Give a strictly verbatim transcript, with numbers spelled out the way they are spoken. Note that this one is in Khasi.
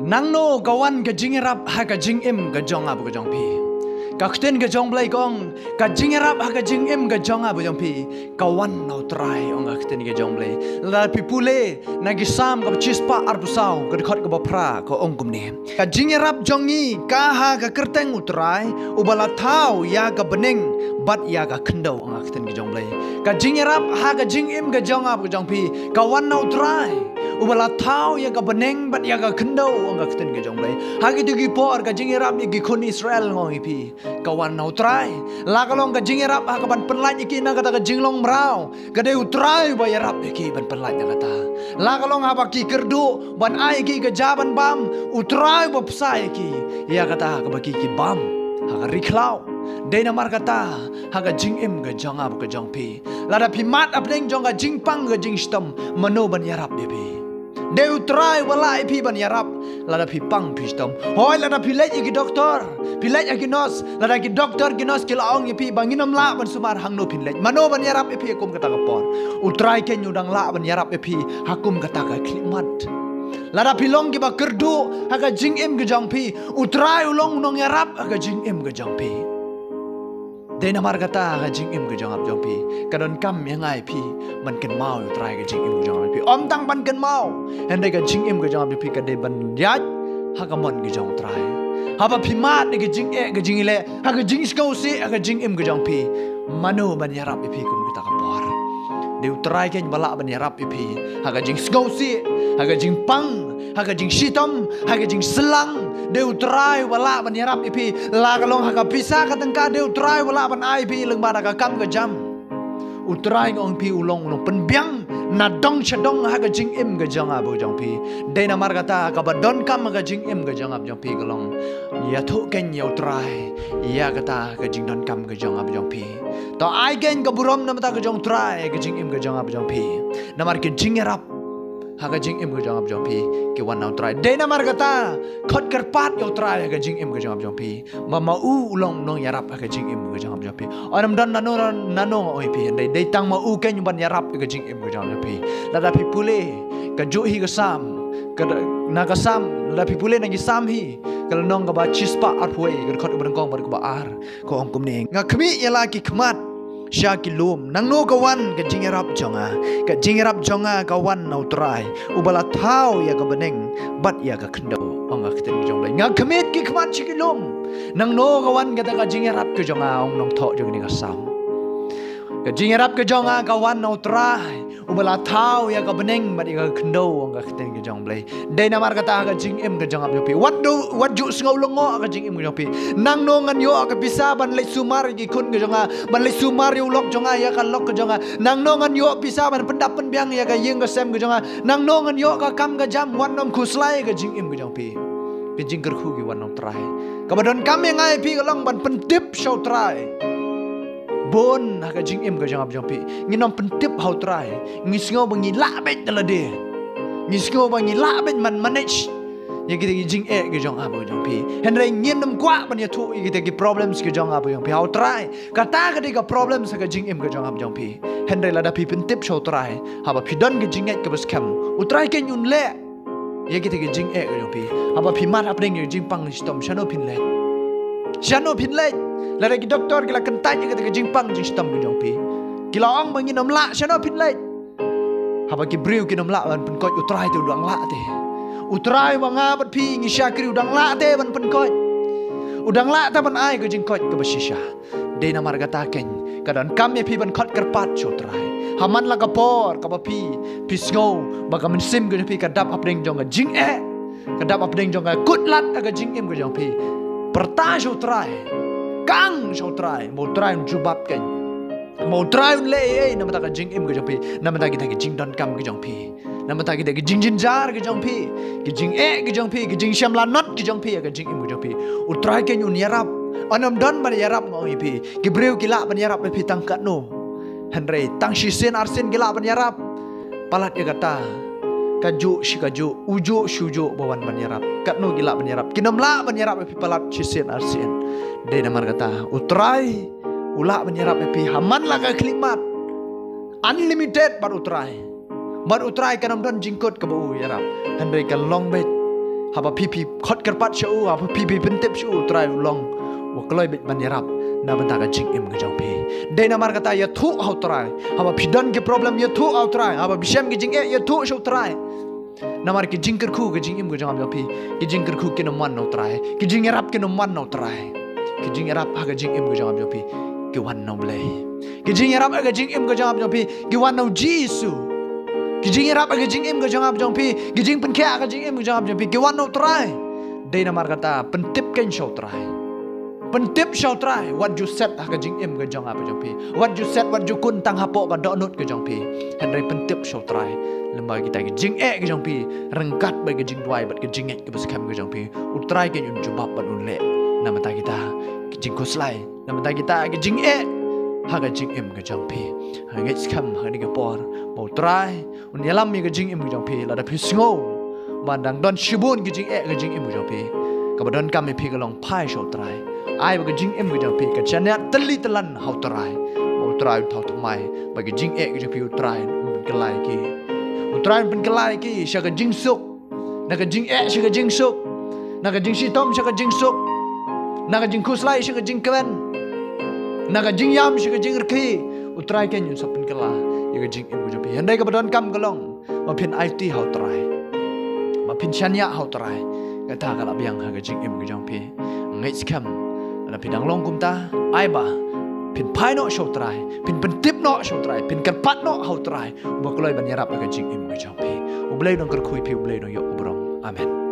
Nangno ka wan ka jingïarap ha ka jingim ka jong nga bad ka jong phi? Ka ktien ka jong U Blei ka ong, ka jingïarap ha ka jingim ka jong nga bad jong phi ka wan na U Trai, ong ka ktien ka jong U Blei. Lada phi pule na ki Salm kaba shispah arphew saw, ka dkhot kaba phra, ka ong kumne: Ka jingïarap jong ngi ka ha ka kyrteng U Trai, uba la thaw ïa ka bneng bad ïa ka khyndew, ong ka ktien ka jong U Blei. Ka jingïarap ha ka jingim ka jong nga bad ka jong phi ka wan na U Trai, uba la thaw ïa ka bneng bad ïa ka khyndew, ong ka ktien ka jong U Blei. Ha kito ki por ka jingïarap ïa ki khun Israel, nga ong ïa phi, ka wan na U Trai. La ka long ka jingïarap ha kaban pynlait ïa ki na kata ka jinglong mraw, ka dei U Trai uba ïarap ïa ki ban pynlait na kata. La ka long haba ki kyrduh ban ai ïa ki ka ja ban bam, U Trai uba bsa ïa ki ïa kata kaba ki, ki bam ha ka ri khlaw. Dei namar kata, ha ka jingim ka jong nga bad ka jong phi, lada phi mad hapdeng jong ka jingpang ka jingshitom, mano ban ïarap ïa phi? Dei U Trai uba lah ïa phi ban ïarap lada phi pang phi shitom. Hooid, lada phi leit ïa ki doktor, phi leit ïa ki nurse, lada ki doktor ki nurse ki la ong ïa phi ba ngin ym lah ban sumar, hangno phin leit? Mano ban ïarap ïa phi ha kum kata ka por? U Trai keiñ u dang lah ban ïarap ïa phi ha kum kata ka khyllipmat. Lada phi long kiba kyrduh ha ka jingim ka jong phi, U Trai u long u nongïarap ha ka jingim ka jong phi. Dei namar kata, ha ka jingim ka jong nga bad jong phi, ka donkam ïa nga ïa phi ban kynmaw ïa U Trai ha ka jingim ka jong nga bad jong phi. Ym tang ban kynmaw, hynrei ka jingim ka jong nga bad jong phi ka dei ban ïaid ha ka mon ka jong U Trai. Haba phi mad ïa ka jingeh ka jingïaleh, ha ka jingsngewsih ha ka jingim ka jong phi, mano ban ïarap ïa phi kum kata ka por? Dei U Trai keiñ ba lah ban ïarap ïa phi ha ka jingsngewsih, ha ka jingpang, ha ka jingshitom, ha ka jingshlang. Dei U Trai uba lah ban ïarap ïa phi. La ka long ha ka pisa ka tyngka, dei U Trai uba lah ban ai ïa phi lyngba da ka kam ka jam. U Trai, nga ong ïa phi, u long u nongpynbiang na dong sha dong ha ka jingim ka jong nga bad jong phi. Dei namar kata, kaba donkam ha ka jingim ka jong nga bad jong phi ka long, ïathuh keiñ ïa U Trai ïa kata ka jingdonkam ka jong nga bad jong phi. To ai keiñ ka burom na bynta ka jong U Trai ha ka jingim ka jong nga bad jong phi. Namar ki jingïarap ha ka jingim ka jong nga bad jong phi ki wan na U Trai. Dei namar kata, khot kyrpad ïa U Trai ha ka jingim ka jong nga bad jong phi, ba ma u u long u nongïarap ha ka jingim ka jong nga bad jong phi. Ym don nano nano, nga ong ïa phi, hynrei dei tang ma u keiñ ban ïarap ha ka jingim ka jong nga bad jong phi. Lada phi pule kajuh hi ka Salm, ka, na ka Salm, lada phi pule na ki Salm hi, ka lynnong kaba shispah arphew wei, ka dkhot kaba nyngkong bad kaba ar, ka ong kumne: Nga khmih ïa la ki khmat sha ki lum. Nangno ka wan ka jingïarap jong nga? Ka jingïarap jong nga ka wan na U Trai, uba la thaw ïa ka bneng bad ïa ka khyndew, ong ka ktien ka jong U Blei. Nga khmih ki khmat sha ki lum. Nangno ka wan kata ka jingïarap ka jong nga, ong nongthoh jong kane ka Salm? Ka jingïarap ka jong nga ka wan na U Trai, uba la thaw ïa ka bneng bad ïa ka khyndew, ong ka ktien ka jong U Blei. Dei namar kata, ha ka jingim ka jong nga bad jong phi, wat ju, wat ju sngew lyngngoh ha ka jingim ka jong phi. Nangno ngan ïoh ka pisa ban leit sumar ïa ki khun ka jong nga, ban leit sumar ïa u lok jong nga, ïa ka lok ka jong nga? Nangno ngan ïoh pisa ban pyndap pynbiang ïa ka ïing ka sem ka jong nga? Nangno ngan ïoh ka kam ka jam? Wat nym khuslai ha ka jingim ka jong phi. Ki jingkyrkhu ki wan na U Trai. Kaba donkam ïa nga ïa phi ka long ban pyntip sha U Trai. Bun ha ka jingim ka jong nga bad jong phi, ngin ym pyntip ha U Trai. Ngi sngew ba ngi lah beit da lade. Ngi sngew ba ngi lah beit ban manage ïa kita ki jingeh ka jong nga bad jong phi. Hynrei ngin ym kwah ban ïathuh ïa kita ki problems ka jong nga bad jong phi ha U Trai. Kata ka dei ka problems ha ka jingim ka jong nga bad jong phi. Hynrei lada phi pyntip sha U Trai, haba phi don ka jingngeit kaba skhem, U Trai keiñ un leh ïa kita ki jingeh ka jong phi. Haba phi mad hapdeng ïa ka jingpang jingshitom, shano phin leit? Shano phin leit? Lada ki doktor ki la kyntait ïa kita ki jingpang jingshitom ka jong phi, ki la ong ba ngin ym lah, shano phin leit? Haba ki briew kin ym lah ban pynkoit, U Trai te u dang lah te. U Trai uba nga bad phi ngi shakri u dang lah te ban pynkoit. U dang lah te ban ai ka jingkoit kaba shisha. Dei namar kata keiñ ka donkam ïa phi ban khot kyrpad sha U Trai. Ha man la ka por kaba phi, phi sngew ba ka mynsiem ka jong phi ka dap hapdeng jong ka jingeh, ka dap hapdeng jong ka kut lad ha ka jingim ka jong phi, pyrta sha U Trai. Kang sha U Trai, ba U Trai un jubab keiñ. Ba U Trai un leh ei ei na bynta ka jingim ka jong phi, na bynta kita ki jingdonkam ka jong phi, na bynta kita ki jingjynjar ka jong phi, ki jingeh ka jong phi, ki jingshem lanot ka jong phi ha ka jingim ka jong phi. U Trai keiñ un ïarap. Ym don ban ïarap, nga ong ïa phi. Ki briew ki lah ban ïarap ïa phi tang katno. Hynrei tang shisien arsien ki lah ban ïarap. Palat ïa kata, kajuh shi kajuh, ujuh shi ujuh ba wan ban ïarap. Katno ki lah ban ïarap? Kin ym lah ban ïarap ïa phi palat shisien arsien. Dei namar kata, U Trai u lah ban ïarap ïa phi ha man la ka khyllipmat. Unlimited bad U Trai. Bad U Trai kan ym don jingkut kaba u ïarap. Hynrei ka long beit Haba phi phi khot kyrpad sha u, haba phi phi pyntip sha u, u Trai u long uba kloi beit ban ïarap na bynta ka jingim ka jong phi. Dei namar kata ïathuh ha u Trai. Haba phi don ki problem ïathuh ha u Trai. Haba phi shem ki jingeh ïathuh sha u Trai. Namar ki jingkyrkhu ha ka jingim ka jong nga jong phi, ki jingkyrkhu kin ym wan na u Trai. Ki jingïarap kin ym wan na u Trai. Ki jingïarap ha ka jingim ka jong nga jong phi ki wan na u Blei. Ki jingïarap ha ka jingim ka jong nga jong phi ki wan na u Jisu. Ki jingïarap ha ka jingim ka jong nga jong phi, ki jingpynkhiah ha ka jingim ka jong nga jong phi ki wan na u Trai. Dei namar kata pyntip kein sha u Trai. Pyntip sha u Trai wat ju set ha ka jingim ka jong nga jong phi. Wat ju set, wat ju kun tang hapoh ka dohnud ka jong phi. Hynrei pyntip sha u Trai. Lem ba kita ki jingeh ka jong phi ryngkat bad ka jingduwai bad ka jingngeit kaba skhem ka jong phi, u Trai kein un jubab bad un leh na bynta kita ki jingkhuslai, na bynta kita ki jingeh ha ka jingim ka jong phi. Nga ngeit skhem ha kane ka por ba u Trai un ïalam ïa ka jingim ka jong phi. Lada phi sngew ba dang don shibun ki jingeh ha ka jingim ka jong phi, kaba donkam ïa phi ka long phai sha u Trai. Ai ba ka jingim ka jong phi kan shaniah tylli tyllan ha u Trai. Ba u Trai un thaw thymmai ba ki jingeh ka jong phi u Trai un pynkylla ïa ki. U Trai un pynkylla ïa ki sha ka jingsuk, na ka jingeh sha ka jingsuk, na ka jingshitom sha ka jingsuk, na ka jingkhuslai sha ka jingkmen, na ka jingïam sha ka jingrkhie. U Trai kein un sa pynkylla ïa ka jingim ka jong phi. Hynrei kaba donkam ka long ba phin aiti ha u Trai, ba phin shaniah ha u Trai. Kata ka la biang ha ka jingim ka jong phi. Nga ngeit skhem lada phi dang long kumta, ai ba phin phai noh sha u Trai, phin pyntip noh sha u Trai, phin kyrpad noh ha u Trai uba kloi ban ïarap ha ka jingim ka jong phi. U Blei un kyrkhu ïa phi, u Blei un ïoh u burom. Amen.